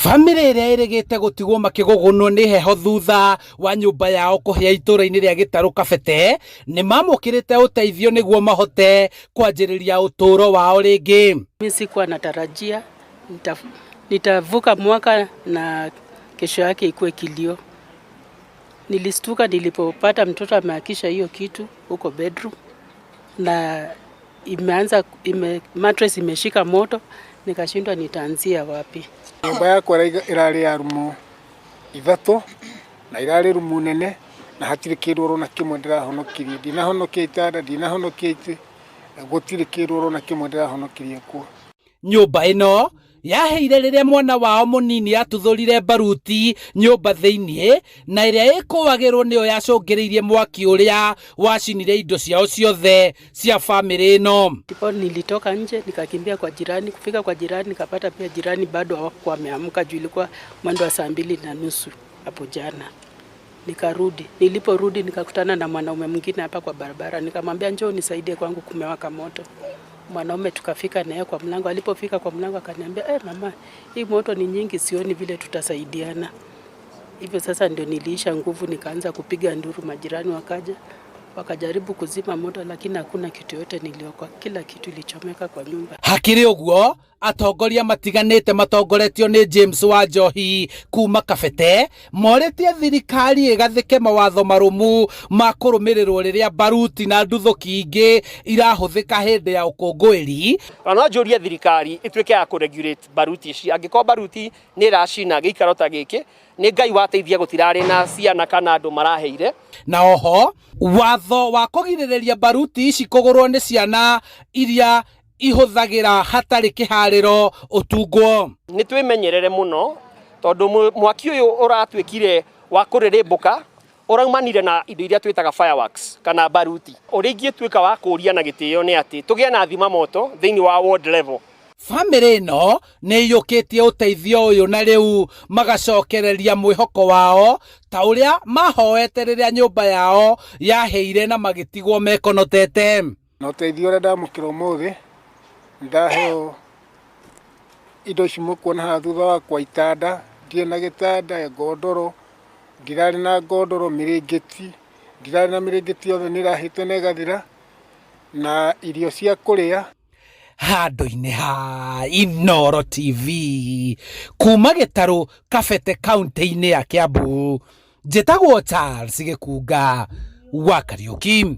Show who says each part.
Speaker 1: Bamĩrĩ ĩrĩa ĩrĩgĩte gũtigwo makĩgũgũnwo nĩ heho thutha wa nyũmba yao kũhĩa itũũra-inĩ rĩa Gĩtarũ Kabete nĩ mamũkĩrĩte ũteithio nĩguo mahote kwanjĩrĩria ũtũũro wao rĩngĩ.
Speaker 2: Mimi sikuwa natarajia nitavuka mwaka na kesho yake ikuwe kilio. Nilistuka nilipopata mtoto ameakisha hiyo kitu huko bedroom na mattress imeshika moto, nikashindwa nitaanzia wapi.
Speaker 3: Nyũmba yakwa ĩrarĩ ya rumu 3 na irarĩ rumu nene na hatirĩ kĩndũ oro na kĩmwe ndĩrahonokirie. Ndinahonokia itanda, ndinahonokia itĩ, gũtirĩ kĩndũ oro na kĩmwe ndĩrahonokirie kuo.
Speaker 1: Nyũmba ĩno yaheire rĩrĩa mwana wao mũnini atuthũrire baruti nyũmba thĩiniĩ na ĩrĩa ĩkũagĩrwo nĩyo yacũngĩrĩirie mwaki ũrĩa wacinire indo ciao ciothe cia bamĩrĩ ĩno.
Speaker 2: Ndipo nilitoka nje nikakimbia kwa jirani. Kufika kwa jirani nikapata pia jirani bado hawakuwa wameamka juu ilikuwa mwendo wa saa 2:30 hapo jana. Nikarudi, niliporudi nikakutana na mwanaume mwingine hapa kwa barabara, nikamwambia njoo nisaidie kwangu kumewaka moto. Mwanaume tukafika naye kwa mlango, alipofika kwa mlango akaniambia, mama, hii moto ni nyingi, sioni vile tutasaidiana. Hivyo sasa ndio niliisha nguvu, nikaanza kupiga nduru, majirani wakaja wakajaribu kuzima moto, lakini hakuna kitu yote niliokoa, kila kitu ilichomeka kwa nyumba.
Speaker 1: Hakĩrĩ ũguo atongoria matiganĩte matongoretio nĩ James Wanjohi kuma Kabete morĩtie thirikari ĩgathĩke mawatho marũmu ma kũrũmĩrĩrwo rĩrĩa baruti na nduthũki ingĩ irahũthĩka hĩndĩ ya ũkũngũĩri.
Speaker 4: Na no njũrie thirikari ĩtuĩke ya kũ-regulate baruti ici. Angĩkorwo baruti nĩ ĩracina gĩikaro ta gĩkĩ, nĩ Ngai wateithia gũtirarĩ na ciana kana andũ maraheire.
Speaker 1: Na oho watho wa kũgirĩrĩria baruti ici kũgũrwo nĩ ciana iria ihũthagĩra hatarĩ kĩharĩro ũtungwo.
Speaker 4: Nĩ twĩmenyerere mũno tondũ mwaki ũyũ ũratuĩkire wa kũrĩrĩmbũka ũraumanire na indo iria twĩtaga fireworks kana baruti. Ũrĩa ingĩtuĩka wa kũũria na gĩtĩo nĩ atĩ tũgĩe na thima moto thĩinĩ wa ward level.
Speaker 1: Bamĩrĩ ĩno nĩ ĩiyũkĩtie ũteithio ũyũ na rĩu magacokereria mwĩhoko wao ta ũrĩa mahoete rĩrĩa nyũmba yao yahĩire na magĩtigwo mekonotete.
Speaker 3: Na ũteithio ũrĩa ndamũkĩra ũmũthĩ, ndaheo indo ici mũkuona haha thutha wakwa, itanda, ndirĩ na gĩtanda, ngondoro, ndirarĩ na ngondoro, mĩrĩngĩti, ndirarĩ na mĩrĩngĩti, yothe nĩ ĩrahĩte na ĩgathira, na irio cia kũrĩa.
Speaker 1: Handũ-inĩ ha Inooro TV kuma Gĩtarũ Kabete kaunti-inĩ ya Kiambu, njĩtagwo Charles Gĩkunga wa Kariũki.